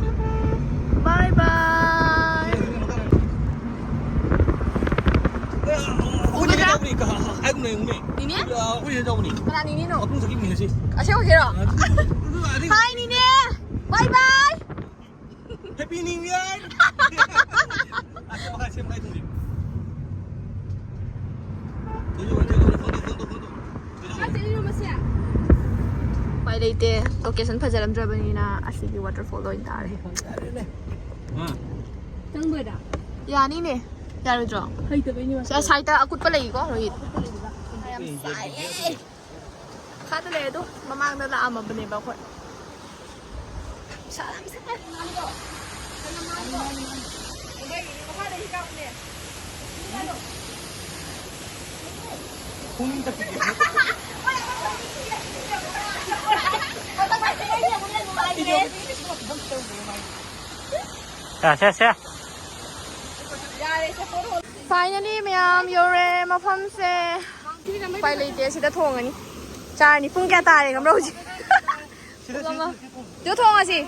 Bye bye꯫ ꯎꯗ꯭ꯔꯥ? ꯅꯤꯅꯦ? ꯀꯅꯥ ꯅꯤꯅꯦꯅꯣ? ꯑꯁꯦꯡꯕꯒꯤꯔꯣ? Hi ꯅꯤꯅꯦ꯫ Bye bye꯫ Happy New Year! ꯀꯥꯏ ꯆꯠꯂꯤꯅꯣ ꯃꯁꯦ? ꯂꯩꯇꯦ꯫ ꯂꯣꯀꯦꯁꯟ ꯐꯖꯔꯝꯗ꯭ꯔꯕꯅꯤꯅ ꯑꯁꯤꯒꯤ ꯋꯥꯇꯔꯐꯣꯜꯗ ꯑꯣꯏꯅ ꯇꯥꯔꯦ꯫ ꯆꯪꯕꯣꯏꯗ? ꯌꯥꯅꯤꯅꯦ꯫ ꯌꯥꯔꯣꯏꯗ꯭ꯔꯣ? ꯍꯩꯇꯕꯩꯅꯦ꯫ ꯁꯤ ꯁꯥꯏꯠꯇ ꯑꯀꯨꯠꯄ ꯂꯩꯀꯣ, ꯔꯣꯍꯤꯠ? ꯌꯥꯝ ꯁꯥꯏꯌꯦ꯫ ꯃꯈꯥꯗ ꯂꯩ ꯑꯗꯣ, ꯃꯃꯥꯡꯗ ꯂꯥꯛꯑꯝꯃꯕꯅꯦꯕ ꯑꯩꯈꯣꯏ꯫ ꯅꯨꯡꯁꯥ ꯌꯥꯝ ꯁꯥꯏ꯫ ꯁꯦ, ꯁꯦ, ꯁꯦ꯫ Finally, ꯃꯌꯥꯝ ꯌꯧꯔꯦ ꯃꯐꯝꯁꯦ꯫ ꯎꯄꯥꯏ ꯂꯩꯇꯦ, ꯁꯤꯗ ꯊꯣꯡꯉꯅꯤ꯫ ꯆꯥꯔꯅꯤ꯫ ꯄꯨꯡ ꯀꯌꯥ ꯇꯥꯔꯦ ꯈꯪꯕ꯭ꯔꯥ ꯍꯧꯖꯤꯛ? ꯄꯨꯡ ꯑꯃ꯫ ꯁꯤꯗ ꯊꯣꯡꯉꯁꯤ꯫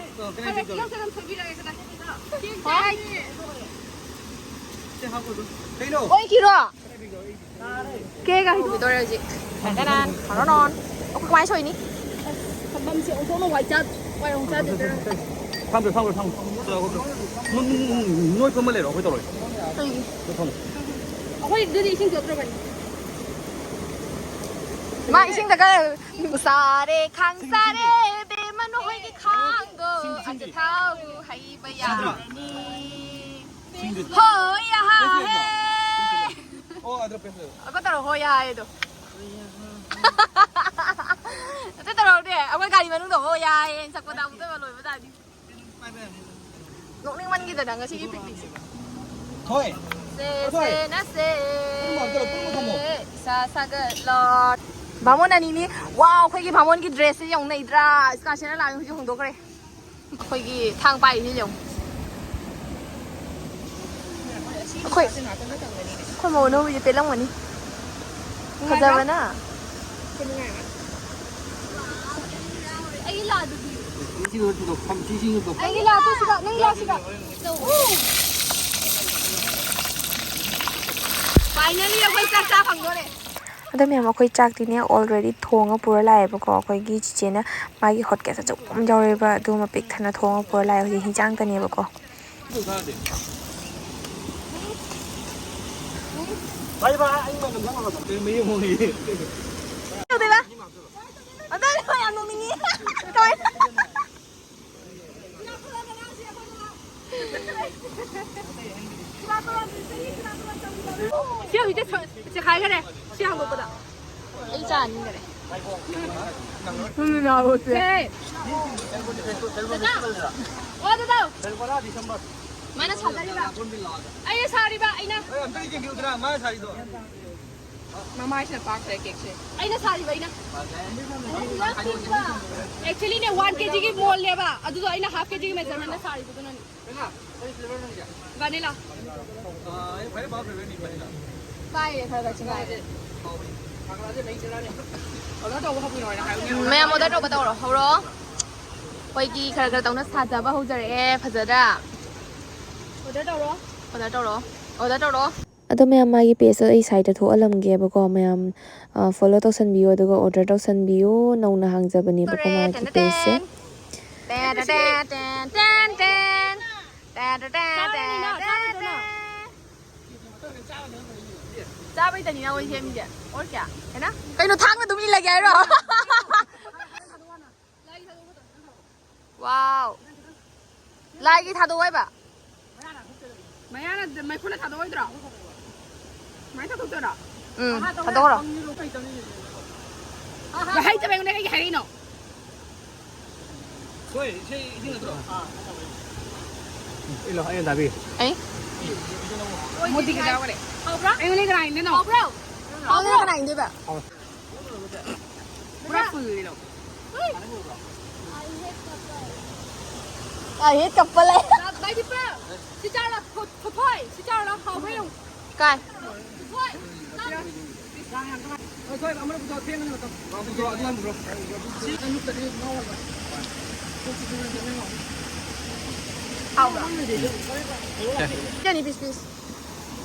ꯀꯩꯅꯣ? ꯑꯣꯏꯈꯤꯔꯣ? ꯀꯦꯛ ꯍꯧꯕꯤꯗꯣꯔꯦ ꯍꯧꯖꯤꯛ꯫ ꯇꯥꯗꯥꯟ! ꯍꯔꯣꯅꯣꯟ! ꯑꯩꯈꯣꯏ ꯀꯃꯥꯏꯅ ꯁꯣꯏꯅꯤ? ꯊꯝꯐꯝꯁꯦ ꯑꯣꯟꯊꯣꯛꯅ ꯋꯥꯏ ꯆꯥ-, ꯋꯥꯏꯔꯣꯡ ꯆꯥꯗꯦꯗꯅ꯫ ꯊꯝꯗ꯭ꯔꯣ, ꯊꯝꯗ꯭ꯔꯣ, ꯊꯝꯗ꯭ꯔꯣ꯫ ꯅꯣꯏ, ꯅꯣꯏ ꯐꯝꯃ ꯂꯩꯔꯣ, ꯑꯩꯈꯣꯏ ꯇꯧꯔꯣꯏ꯫ ꯀꯩꯒꯤ? ꯅꯣꯏ ꯐꯝꯃꯣ꯫ ꯑꯩꯈꯣꯏ ꯑꯗꯨꯗꯤ ꯏꯁꯤꯡ ꯆꯣꯠꯇ꯭ꯔꯕꯅꯤ꯫ ꯃꯥ ꯏꯁꯤꯡꯗꯒ ꯁꯥꯔꯦ, ꯈꯥꯡ ꯁꯥꯔꯦ, ꯕꯦꯝꯃ ꯅꯈꯣꯏꯒꯤ ꯈꯥꯡꯗꯣ ꯏꯁꯤꯡ, ꯏꯁꯤꯡꯗꯤ? ꯑꯆꯥꯊꯥꯎ ꯍꯩꯕ ꯌꯥꯔꯅꯤ꯫ ꯏꯁꯤꯡꯗꯤ? ꯍꯣꯏ, ꯌꯥꯍꯥ, ꯍꯦ꯫ ꯑꯣ, ꯑꯗꯨ ꯄꯦꯁ꯫ ꯑꯃꯨꯛꯀ ꯇꯧꯔꯣ, ꯍꯣꯏ, ꯌꯥꯍꯥ, ꯍꯦꯗꯣ꯫ ꯑꯗꯨ ꯇꯧꯔꯣꯅꯦ, ꯑꯩꯈꯣꯏ ꯒꯥꯔꯤ ꯃꯅꯨꯡꯗ ꯍꯣꯏ, ꯌꯥꯍꯥ, ꯍꯦ ꯁꯛꯄꯗ ꯑꯃꯨꯛꯇꯣꯏꯕ ꯂꯣꯏꯕ ꯇꯥꯔꯗꯤ꯫ ꯅꯣꯛꯅꯤꯡꯃꯟꯈꯤꯗꯅ ꯉꯁꯤꯒꯤ ꯄꯤꯛꯅꯤꯛꯁꯦ꯫ ꯍꯣꯏ꯫ ꯁꯦ, ꯍꯣꯏ꯫ ꯁꯦ, ꯅ, ꯁꯦ꯫ ꯄꯨꯟꯅ ꯑꯝꯇ ꯄꯨꯟꯅ ꯊꯝꯃꯣ꯫ ꯏꯁꯥ ꯁꯥꯒꯠꯂꯣ꯫ ꯕꯥꯃꯣꯟ ꯑꯅꯤꯅꯤ꯫ ꯋꯥꯎ, ꯑꯩꯈꯣꯏꯒꯤ ꯕꯥꯃꯣꯟꯒꯤ ꯗ꯭ꯔꯦꯁꯁꯦ ꯌꯦꯡꯉꯨ, ꯅꯩꯗ꯭ꯔꯥ? ꯏꯁꯀꯥꯔꯁꯤꯅ ꯂꯥꯛꯑꯦ, ꯍꯧꯖꯤꯛ ꯍꯣꯡꯗꯣꯛꯈ꯭ꯔꯦ꯫ ꯑꯩꯈꯣꯏꯒꯤ ꯊꯥꯡ ꯄꯥꯏꯔꯤꯁꯦ ꯌꯦꯡꯉꯨ꯫ ꯑꯩꯈꯣꯏ, ꯑꯩꯈꯣꯏ ꯃꯧ ꯑꯅꯧꯕꯤꯁꯦ ꯄꯦꯜꯂꯝꯒꯅꯤ꯫ ꯐꯖꯕꯅ꯫ ꯑꯩꯒꯤ ꯂꯥꯗꯨꯗꯤ? ꯑꯩꯒꯤ ꯂꯥꯗꯣ ꯁꯤꯗ, ꯅꯪꯒꯤ ꯂꯥ ꯁꯤꯗ꯫ Finally, ꯑꯩꯈꯣꯏ ꯆꯥꯛ ꯆꯥ ꯐꯪꯗꯣꯔꯦ꯫ ꯑꯗꯣ ꯃꯌꯥꯝ, ꯑꯩꯈꯣꯏ ꯆꯥꯛꯇꯤꯅꯦ already ꯊꯣꯡꯉ ꯄꯨꯔ ꯂꯥꯛꯑꯦꯕꯀꯣ꯫ ꯑꯩꯈꯣꯏꯒꯤ ꯆꯤꯆꯦꯅ ꯃꯥꯒꯤ hot case ꯑꯆꯧꯕ ꯑꯃ ꯌꯥꯎꯔꯦꯕ, ꯑꯗꯨꯃ ꯄꯤꯛ ꯊꯟꯅ ꯊꯣꯡꯉ ꯄꯨꯔ ꯂꯥꯛꯑꯦ꯫ ꯍꯧꯖꯤꯛ ꯍꯤꯟꯖꯥꯡꯇꯅꯦꯕꯀꯣ꯫ ꯀꯩꯗꯧꯗꯣꯏꯕ? ꯑꯗ-, ꯌꯥꯝ ꯅꯣꯛꯅꯤꯡꯉꯤ꯫ ꯀꯃꯥꯏ-, ꯁꯤ ꯍꯧꯖꯤꯛꯇꯤ ꯁ-, ꯆꯦꯈꯥꯏꯈꯔꯦ꯫ ꯁꯤ ꯍꯥꯡꯗꯣꯛꯄꯗ꯫ ꯑꯩ ꯆꯥꯅꯤꯡꯗꯔꯦ꯫ ꯁꯦ꯫ ꯗꯗꯥ꯫ ꯑꯣ, ꯗꯗꯥ꯫ ꯃꯥꯅ ꯁꯥꯖꯔꯤꯕ꯫ ꯑꯩꯅ ꯁꯥꯔꯤꯕ, ꯑꯩꯅ꯫ ꯃꯃꯥꯏꯁꯤꯅ ꯄꯥꯛꯇ꯭ꯔꯦ ꯀꯦꯛꯁꯦ꯫ ꯑꯩꯅ ꯁꯥꯔꯤꯕ, ꯑꯩꯅ꯫ Actually ꯅꯦ, ꯋꯥꯟ ꯀꯦꯖꯤꯒꯤ ꯃꯣꯜꯅꯦꯕ, ꯑꯗꯨꯗꯣ ꯑꯩꯅ ꯍꯥꯐ ꯀꯦꯖꯤꯒꯤ ꯃꯦꯖꯔꯃꯦꯟꯗ ꯁꯥꯔꯤꯕꯗꯨꯅꯅꯦ꯫ ꯚꯅꯤꯂꯥ꯫ ꯄꯥꯏꯌꯦ, ꯈꯔ ꯈꯔ ꯆꯤꯡꯉꯥꯏꯔꯦ꯫ ꯃꯌꯥꯝ ꯑꯣꯔꯗꯔ ꯇꯧꯕ ꯇꯧꯔꯣ, ꯍꯧꯔꯣ꯫ ꯑꯩꯈꯣꯏꯒꯤ ꯈꯔ ꯈꯔ ꯇꯧꯅ ꯁꯥꯖꯕ ꯍꯧꯖꯔꯛꯑꯦ, ꯐꯖꯗ꯭ꯔꯥ? ꯑꯣꯔꯗꯔ ꯇꯧꯔꯣ꯫ ꯑꯣꯔꯗꯔ ꯇꯧꯔꯣ, ꯑꯣꯔꯗꯔ ꯇꯧꯔꯣ꯫ ꯑꯗꯣ ꯃꯌꯥꯝ, ꯃꯥꯒꯤ ꯄꯦꯖꯇꯣ ꯑꯩ ꯁꯥꯏꯗꯠꯇ ꯊꯣꯛꯍꯜꯂꯝꯒꯦꯕꯀꯣ, ꯃꯌꯥꯝ, ꯑ, ꯐꯣꯂꯣ ꯇꯧꯁꯟꯕꯤꯌꯣ, ꯑꯗꯨꯒ ꯑꯣꯔꯗꯔ ꯇꯧꯁꯟꯕꯤꯌꯣ, ꯅꯧꯅ ꯍꯥꯡꯖꯕꯅꯦꯕꯀꯣ ꯇꯧꯔꯦ, ꯃꯥꯒꯤ ꯇꯦꯟ ꯄꯦꯖꯁꯦ꯫ Ten. Ten ten ten ten ten. Ten ten ten ten ten ten. ꯆꯥꯕꯩꯗꯅꯤ ꯅꯪ ꯑꯣꯏ ꯁꯦꯝꯃꯤꯁꯦ꯫ ꯑꯣꯔ ꯀꯌꯥ? ꯀꯩꯅꯣ, ꯊꯥꯡꯅ ꯑꯗꯨꯝ ꯏꯜꯂꯒꯦ ꯍꯥꯏꯔꯣ? ꯋꯥꯎ꯫ ꯂꯥꯏꯒꯤ ꯊꯥꯗꯣꯛꯑꯣ ꯍꯥꯏꯕ? ꯃꯌꯥꯅ ꯃꯩꯈꯨꯅ ꯊꯥꯗꯣꯛꯑꯣꯏꯗ꯭ꯔꯣ? ꯁꯨꯃꯥꯏꯅ ꯊꯥꯗꯣꯛꯇꯣꯏꯔꯣ? ꯎꯝ, ꯊꯥꯗꯣꯛꯈ꯭ꯔꯣ꯫ ꯍꯩꯇꯕ ꯑꯩꯉꯣꯟꯗ ꯀꯩꯒꯤ ꯍꯥꯏꯔꯛꯏꯅꯣ? ꯍꯣꯏ, ꯏꯆꯦ, ꯏꯁꯤꯡ ꯅꯠꯇ꯭ꯔꯣ? ꯏꯜꯂꯣ, ꯑꯩꯅ ꯇꯥꯕꯤꯒꯦ꯫ ꯑꯩ? ꯃꯣꯗꯤ ꯀꯩꯗꯧꯔꯦ? ꯍꯥꯎꯕ꯭ꯔꯥ? ꯑꯩꯉꯣꯟꯗ ꯀꯅꯥ ꯏꯟꯗꯣꯏꯅꯣ? ꯍꯥꯎꯕ꯭ꯔꯣ? ꯍꯥꯎꯕ꯭ꯔꯣ? ꯀꯅꯥ ꯏꯟꯗꯣꯏꯕ? ꯄꯨꯔꯥ ꯐꯨꯜꯂꯤꯔꯣ? I hate couple. ꯁꯤ ꯆꯥꯔꯣ, ꯐꯣ-, ꯐꯣ-, ꯐꯣꯏ꯫ ꯁꯤ ꯆꯥꯔꯣ, ꯍꯥꯎꯕ꯭ꯔꯥ ꯌꯦꯡꯉꯨ꯫ ꯀꯥꯏ? ꯐꯣꯏ, ꯆꯥꯔꯣ꯫ ꯍꯣꯏ, ꯍꯣꯏ, ꯑꯃꯅ ꯄꯨꯊꯣꯛꯑꯣ, ꯐꯦꯡꯉꯅꯤ ꯃꯇꯝ꯫ ꯄꯨꯊꯣꯛꯑꯣ, ꯑꯗꯨ ꯍꯟꯕ꯭ꯔꯣ? ꯁꯤ ꯑꯅꯤꯃꯛꯇꯗꯤ ꯉꯥꯎꯔꯕ? ꯍꯥꯎꯕ꯭ꯔꯥ? ꯀꯌꯥꯅꯤ piece piece?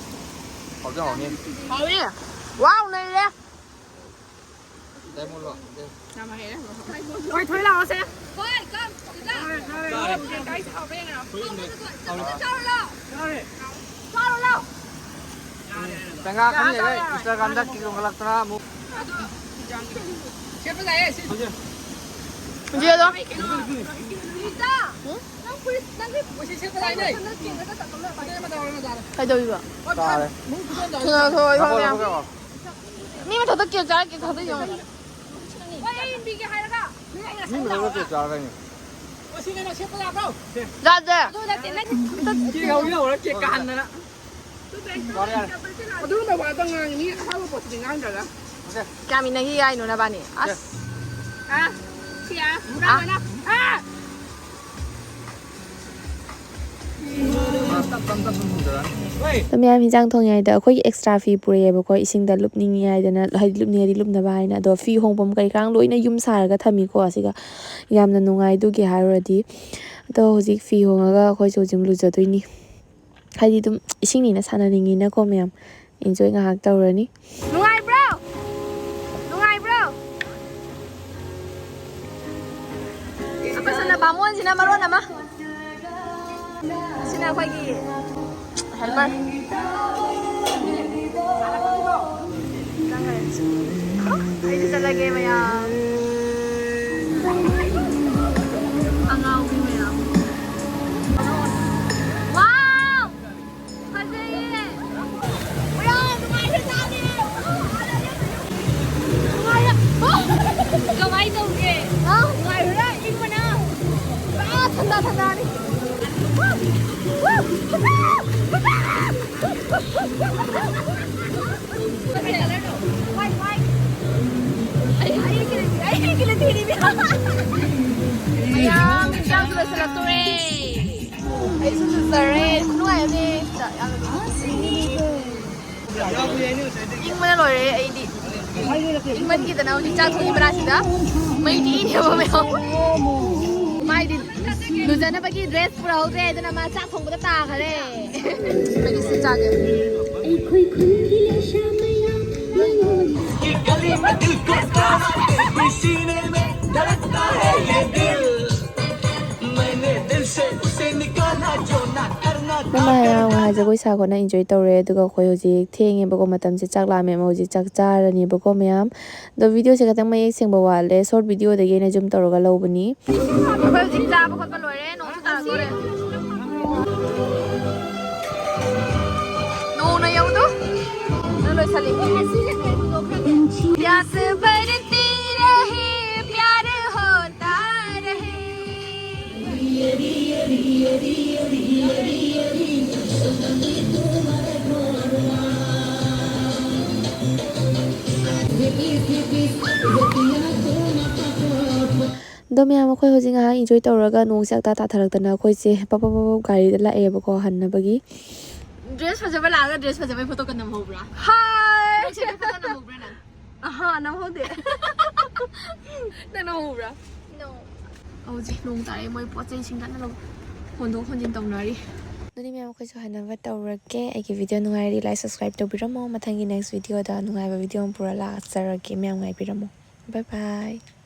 ꯍꯥꯎꯗꯤ ꯍꯥꯎꯅꯤ꯫ ꯍꯥꯎꯋꯦ꯫ ꯋꯥꯎ, ꯅꯩꯔꯦ꯫ ꯗꯥꯏꯃꯣꯟꯂꯣ? ꯌꯥꯝ ꯍꯩꯔꯦ꯫ ꯍꯣꯏ, ꯊꯣꯏ ꯂꯥꯛꯑꯣꯁꯦ꯫ ꯍꯣꯏ, come, ꯁꯤꯗ꯫ ꯆꯥꯔꯦ, ꯆꯥꯔꯦ꯫ ꯍꯣꯏ, ꯀꯥꯏ ꯁꯥꯎꯕ ꯌꯦꯡꯉꯣ꯫ ꯆꯥꯔꯣ ꯂꯥꯎ꯫ ꯆꯥꯔꯦ꯫ ꯆꯥꯔꯣ ꯂꯥꯎ꯫ ꯆꯪꯉꯥ ꯈꯪꯗꯦ, ꯆꯥꯔꯣ ꯂꯥꯎ꯫ Instagram-ꯗ ꯀꯤꯛ ꯂꯣꯡꯈꯠꯂꯛꯇꯅ ꯑꯃꯨꯛ꯫ ꯑꯗꯨ ꯁꯦꯠꯄ ꯌꯥꯏꯌꯦ, ꯁꯤ꯫ ꯍꯧꯖꯤꯛ꯫ ꯀꯩꯗꯧꯔꯤꯕ? ꯊꯨꯅ ꯊꯣꯛꯑꯣ, ꯏꯕꯣꯛ ꯃꯌꯥꯝ꯫ ꯃꯤ ꯃꯊꯛꯇ ꯀꯦꯛ ꯆꯥꯔ ꯀꯦꯛ ꯊꯥꯗꯣꯛꯏ ꯌꯦꯡꯉꯣ꯫ ꯃꯤ ꯃꯊꯛꯇ ꯀꯦꯛ ꯆꯥꯔꯒꯅꯤ꯫ ꯌꯥꯗꯦ꯫ ꯑꯗꯨꯒꯨꯝꯕ ꯋꯥꯗ ꯉꯥꯡꯉꯤ ꯃꯤ ꯑꯍꯥꯎꯕ ꯄꯣꯠꯁꯤꯗꯤ ꯉꯥꯡꯗ꯭ꯔꯒ꯫ ꯀꯌꯥꯝ ꯏꯟꯅꯈꯤꯒꯦ ꯍꯥꯏꯅꯣ ꯅꯕꯥꯅꯤ? ꯑꯁ꯫ ꯑ, ꯁꯤ ꯑ, ꯑ꯫ ꯑꯗꯣ ꯃꯌꯥꯝ ꯍꯤꯟꯖꯥꯡ ꯊꯣꯡꯉꯤꯉꯩꯗ ꯑꯩꯈꯣꯏꯒꯤ ꯑꯦꯛꯁꯇ꯭ꯔꯥ ꯐꯤ ꯄꯨꯔꯛꯑꯦꯕꯀꯣ, ꯏꯁꯤꯡꯗ ꯂꯨꯞꯅꯤꯡꯉꯤ ꯍꯥꯏꯗꯅ, ꯍꯥꯏꯗꯤ ꯂꯨꯞꯅꯤꯡꯉꯗꯤ ꯂꯨꯞꯅꯕ ꯍꯥꯏꯅ꯫ ꯑꯗꯣ ꯐꯤ ꯍꯣꯡꯐꯝ ꯀꯩꯀꯥ ꯂꯣꯏꯅ ꯌꯨꯝ ꯁꯥꯔꯒ ꯊꯝꯃꯤꯀꯣ ꯑꯁꯤꯒ꯫ ꯌꯥꯝꯅ ꯅꯨꯡꯉꯥꯏ ꯑꯗꯨꯒꯤ ꯍꯥꯏꯔꯨꯔꯗꯤ꯫ ꯑꯗꯣ ꯍꯧꯖꯤꯛ ꯐꯤ ꯍꯣꯡꯉꯒ ꯑꯩꯈꯣꯏꯁꯨ ꯍꯧꯖꯤꯛ ꯂꯨꯖꯗꯣꯏꯅꯤ꯫ ꯍꯥꯏꯗꯤ ꯑꯗꯨꯝ ꯏꯁꯤꯡꯅꯤꯅ ꯁꯥꯟꯅꯅꯤꯡꯉꯤꯅꯀꯣ ꯃꯌꯥꯝ꯫ ꯏꯟꯖꯣꯏ ꯉꯥꯏꯍꯥꯛ ꯇꯧꯔꯅꯤ꯫ ꯅꯨꯡꯉꯥꯏꯕ꯭ꯔꯣ? ꯅꯨꯡꯉꯥꯏꯕ꯭ꯔꯣ? ꯑꯩꯈꯣꯏ ꯁꯣꯝꯗ ꯕꯥꯃꯣꯟꯁꯤꯅ ꯃꯔꯣꯟ ꯑꯃ꯫ ꯁꯤꯅ ꯑꯩꯈꯣꯏꯒꯤ ꯍꯦꯜꯄꯔ꯫ ꯆꯪꯈ꯭ꯔꯦ꯫ ꯑꯩꯁꯨ ꯆꯠꯂꯒꯦ ꯃꯌꯥꯝ꯫ ꯑꯉꯥꯎꯕꯤ ꯃꯌꯥꯝ꯫ ꯋꯥꯎ! ꯐꯖꯩꯌꯦ꯫ ꯄꯨꯔꯥ ꯅꯨꯡꯉꯥꯏꯈ꯭ꯔꯖꯥꯠꯅꯦ꯫ ꯅꯨꯡꯉꯥꯏꯔꯦ꯫ ꯀꯃꯥꯏ ꯇꯧꯒꯦ? ꯍꯥ? ꯅꯨꯡꯉꯥꯏꯕ꯭ꯔꯥ? ꯏꯪꯕꯅ? ꯄꯨꯔꯥ ꯊꯟꯗꯥ ꯊꯟꯗꯥꯅꯤ꯫ ꯃꯌꯥꯝ ꯆꯥꯛ ꯂꯣꯏꯁꯤꯜꯂꯛꯇꯣꯔꯦ꯫ ꯑꯩꯁꯨ ꯂꯨꯖꯔꯦ꯫ ꯈꯨꯅꯨꯡꯉꯥꯏ ꯑꯃꯅꯦ꯫ ꯁꯤꯗ ꯌꯥꯝꯅ ꯅꯨꯡꯉꯥꯏ꯫ ꯏꯪꯕꯅ ꯂꯣꯏꯔꯦ ꯑꯩꯗꯤ꯫ ꯏꯪꯃꯟꯈꯤꯗꯅ ꯍꯧꯖꯤꯛ ꯆꯥꯛ ꯊꯣꯡꯉꯤ ꯃꯅꯥꯛꯁꯤꯗ ꯃꯩ ꯇꯤꯛꯏꯅꯦꯕ ꯃꯌꯥꯝ꯫ ꯃꯥꯏꯗꯤ ꯂꯨꯖꯅꯕꯒꯤ ꯗ꯭ꯔꯦꯁ ꯄꯨꯔꯛꯍꯧꯗ꯭ꯔꯦ, ꯑꯗꯨꯅ ꯃꯥ ꯆꯥꯛ ꯊꯣꯡꯕꯗ ꯇꯥꯈꯔꯦ꯫ ꯑꯩꯗꯤ ꯁꯤ ꯆꯥꯒꯦ꯫ ꯑꯩꯈꯣꯏ ꯈꯨꯟꯒꯤ ꯂꯩꯁꯥ ꯃꯌꯥꯝ ꯅꯪꯉꯣꯟꯗ ꯅꯃꯥ ꯍꯔꯥꯎ ꯖꯒꯣꯏ ꯁꯥ ꯈꯣꯠꯅ ꯏꯟꯖꯣꯏ ꯇꯧꯔꯦ꯫ ꯑꯗꯨꯒ ꯑꯩꯈꯣꯏ ꯍꯧꯖꯤꯛ ꯊꯦꯡꯉꯦꯕꯀꯣ, ꯃꯇꯝꯁꯦ ꯆꯥꯛ ꯂꯥꯝꯃꯦꯕ꯫ ꯍꯧꯖꯤꯛ ꯆꯥꯛ ꯆꯥꯔꯅꯦꯕꯀꯣ ꯃꯌꯥꯝ꯫ ꯑꯗꯣ ꯚꯤꯗꯤꯑꯣꯁꯦ ꯈꯤꯇꯪ ꯃꯌꯦꯛ ꯁꯦꯡꯕ ꯋꯥꯠꯂꯦ, ꯁꯣꯔꯠ ꯚꯤꯗꯤꯑꯣꯗꯒꯤ ꯑꯩꯅ ꯖꯨꯝ ꯇꯧꯔꯒ ꯂꯧꯕꯅꯤ꯫ ꯑꯩꯈꯣꯏ ꯍꯧꯖꯤꯛ ꯆꯥꯕ ꯈꯣꯠꯄ ꯂꯣꯏꯔꯦ, ꯅꯣꯡꯁꯨ ꯇꯥꯔꯛꯇꯣꯔꯦ꯫ ꯅꯣꯡꯅ ꯌꯧꯗꯣ꯫ ꯅꯪ ꯂꯣꯏꯁꯜꯂꯤ꯫ प्यास बढ़ती रहे, प्यार होता रहे। ꯑꯗꯣ ꯃꯌꯥꯝ, ꯑꯩꯈꯣꯏ ꯍꯧꯖꯤꯛ ꯉꯥꯏꯍꯥꯛ ꯏꯟꯖꯣꯏ ꯇꯧꯔꯒ ꯅꯣꯡꯁꯦ ꯍꯦꯛꯇ ꯇꯥꯊꯔꯛꯇꯅ ꯑꯩꯈꯣꯏꯁꯦ ꯄꯞ ꯄꯞ ꯄꯞ ꯄꯞ ꯒꯥꯔꯤꯗ ꯂꯥꯛꯑꯦꯕꯀꯣ ꯍꯟꯅꯕꯒꯤ꯫ ꯗ꯭ꯔꯦꯁ ꯐꯖꯕ ꯂꯥꯛꯑꯒ ꯗ꯭ꯔꯦꯁ ꯐꯖꯕꯩ ꯐꯣꯇꯣ ꯀ ꯅꯝꯍꯧꯕ꯭ꯔꯥ? ꯍꯥꯏ! ꯅꯪ ꯁꯦꯠꯄ ꯐꯣꯇꯣ ꯅꯝꯍꯧꯕ꯭ꯔꯥ ꯅꯪ? ꯑꯍꯥ, ꯅꯝꯍꯧꯗꯦ꯫ ꯅꯪ ꯅꯝꯍꯧꯕ꯭ꯔꯥ? No. ꯍꯧꯖꯤꯛ ꯅꯣꯡ ꯇꯥꯔꯛꯑꯦ, ꯃꯣꯏ ꯄꯣꯠ ꯆꯩꯁꯤꯡ ꯀꯟꯅ ꯂꯧ-, ꯍꯣꯟꯗꯣꯛ ꯍꯣꯟꯖꯤꯟ ꯇꯧꯅꯔꯤ꯫ ꯑꯗꯨꯗꯤ ꯃꯌꯥꯝ, ꯑꯩꯈꯣꯏꯁꯨ ꯍꯟꯅꯕ ꯇꯧꯔꯒꯦ꯫ ꯑꯩꯒꯤ ꯚꯤꯗꯤꯑꯣ ꯅꯨꯡꯉꯥꯏꯔꯗꯤ like, subscribe ꯇꯧꯕꯤꯔꯝꯃꯣ꯫ ꯃꯊꯪꯒꯤ next ꯚꯤꯗꯤꯑꯣꯗ ꯅꯨꯡꯉꯥꯏꯕ ꯚꯤꯗꯤꯑꯣ ꯑꯃ ꯄꯨꯔ ꯂꯥꯛꯆꯔꯒꯦ꯫ ꯃꯌꯥꯝ ꯉꯥꯏꯕꯤꯔꯝꯃꯣ꯫ Bye bye.